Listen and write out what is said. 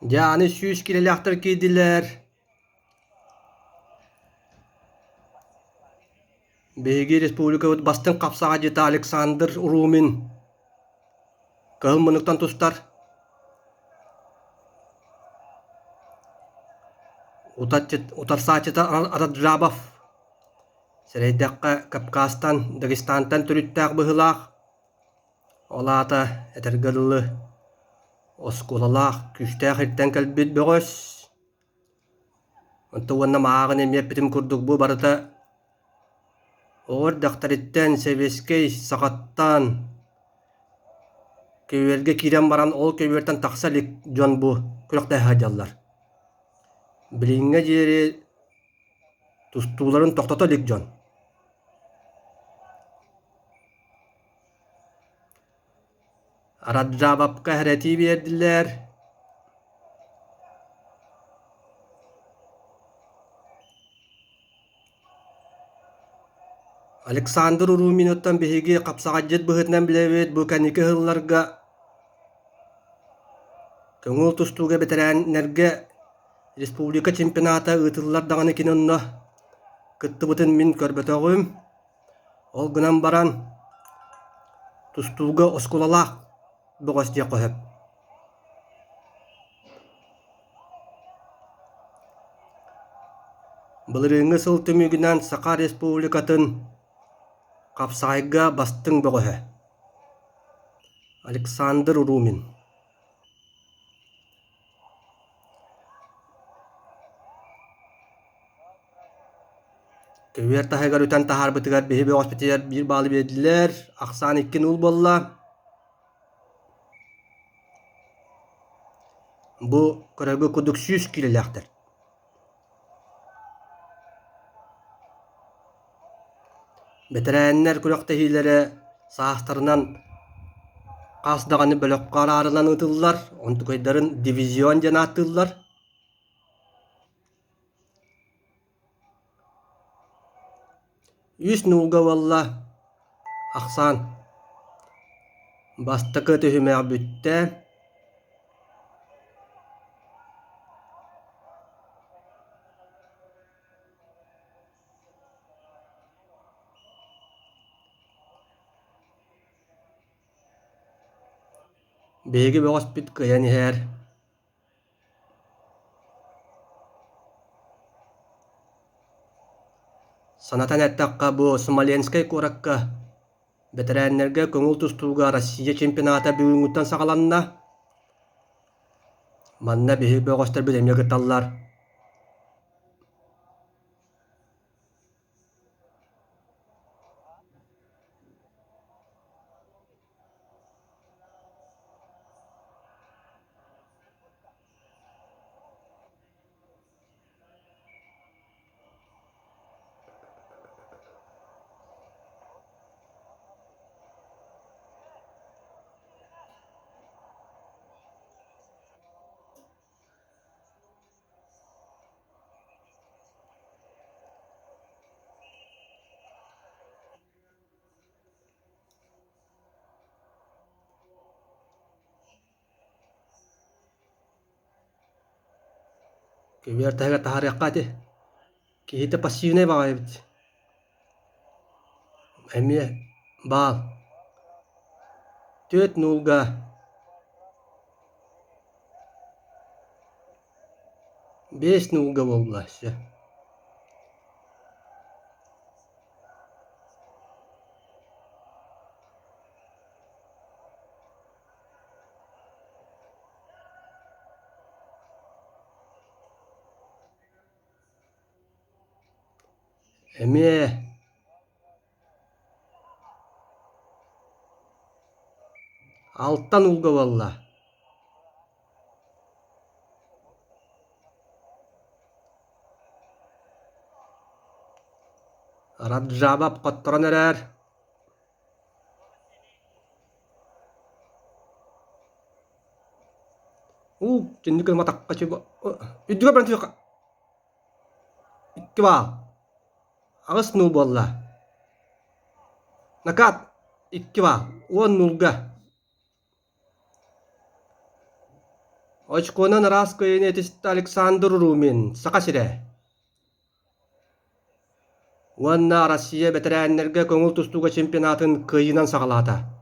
Дьэ аны 100 киилэлээхтэр киирдилэр. Биһиги республикабыт бастыҥ хапсаҕайдьыта Александр Румин кыһыл муннуктан тустар. Утарсааччыта Раджабов. Сэрэйдэххэ, Кавказтан, Дагестантан төрүттээх быһыылаах. Ол аата, этэргэ дылы, оскуолалаах, күүстээх иртэн кэлбит бөҕөс. Онто уонна мааҕын эмиэ эппитим курдук бу барыта оҕо эрдэхтэриттэн сэбиэскэй саҕаттан көбүөргэ киирэн баран ол көбүөртэн тахса илик дьон бу күрэхтэһэ сылдьаллар. Билиҥҥэ диэри тустууларын тохтото илик дьон. Раджабапка эрэтии биэрдилэр. Александр Руминуттан биһиги хапсаҕайдьыт быһыытынан билэбит бу кэнники сылларга көҥүл тустууга бэтэрээннэргэ республика чемпионата ыытыллар даҕаны кини онно кыттыбытын мин көрбөтөҕүм. Ол гынан баран тустууга оскуолалаах бөҕөс диэххэ сөп. Былырыыҥҥы сыл түмүгүнэн Саха Республикатын хапсаҕайга бастыҥ бөҕөһө Александр Румин. Көбүөр таһыгар үтэн таһаарбытыгар биһи бөҕөспүтүгэр биир баалы биэрдилэр, ахсаан икки нуул буолла. Бу көрөргө курдук 100 киилэлээхтэр. Бэтэрээннэр күрэхтэһиилэрэ саастарынан хас даҕаны бөлөххө араарыллан ыытыллар, онтукайдарын дивизион диэн ааттыыллар. Үс нуулга буолла ахсаан бастакы түһүмэх бүттэ. Биһиги бөҕөспүт кыайан иһэр. Санатан эттэххэ, бу Смоленскай куоракка бэтэрээннэргэ көҥүл тустууга Россия чемпионата бүгүҥҥүттэн саҕаланна. Манна биһиги бөҕөстөрбүт эмиэ кытталлар. Көбүөр таһыгар таһаарыахха ити. Киһитэ пассивнай баҕайы эбит. Эмиэ баал. Түөрт нуулга Биэс нуулга буолла всё. Эмиэ Алтан уулга буолла. Раджабов хотторон эрэр. Уу, түннүк ыматахха чуга үрдүгэр баран түһүөххэ. Икки баал. Аҕыс нуул буолла. Накат икки баал. 10 нуулга. Очконан ыраас кыайыыны этистэ Александр Румин, Саха сирэ. Уонна Россия бэтэрээннэргэ көҥүл тустууга чемпионатын кыайыынан саҕалаата.